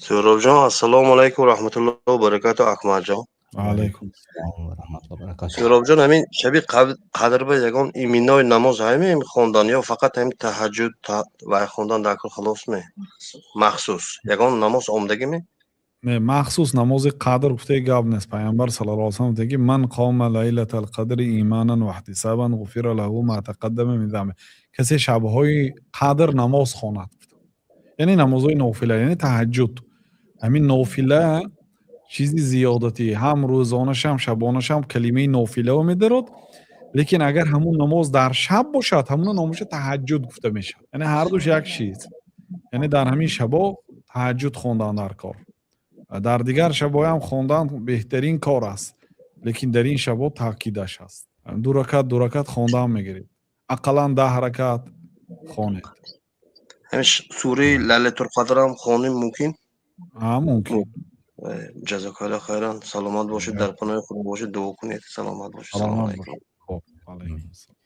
Суҳробҷон, ассалому алайкум ва раҳматуллоҳи ва баракату, Акмалҷон. Алайкум. Ассалому ва раҳматуллоҳи ва баракатуҳ. Суҳробҷон, ҳамин шаби қадр ба ягон именной намоз ҳаме хондан ё фақат ҳамин таҳаҷҷуд вай хондан дар кор халос ме? Махсус ягон намоз омдагӣ ме? Не, махсус намози қадр гуфтаи гап нест. Пайғамбар саллаллоҳу алайҳи васаллам гуфта ки: "من قام ليلة القدر إيمانا واحتسابا غفر له ما تقدم من ذنبه". Касе шабҳои қадр намоз хонад, яъне намозҳои нофила, яъне таҳаҷҷуд. Ҳамин нофила чизи зиёдатӣ, ҳам рӯзонашам, шабонашам калимаи нофилао медарод, лекин агар ҳамун намоз дар шаб бошад, ҳамуна номаша таҳаҷҷуд гуфта мешавад. Яъне ҳардуш як чиз. Яъне дар ҳамин шабо таҳаҷҷуд хондан дар кор. Дар дигар шабҳоям хондан беҳтарин кор аст, лекин дар ин шабо таъкидаш аст. Ду ракат, ду ракат хондан мегиред, ақаллан 10 ракат хонед. Ҳамин сураи Лайлатулқадрам хонем мумкин? Ҳа, мумкин. Ҷазокаллоҳ хайран, саломат бошед, дар паноҳи Худо бошед, дуо кунед, саломат бошед. Салому Саломат алайкум. бошед. Хоб, алайкум ассалом.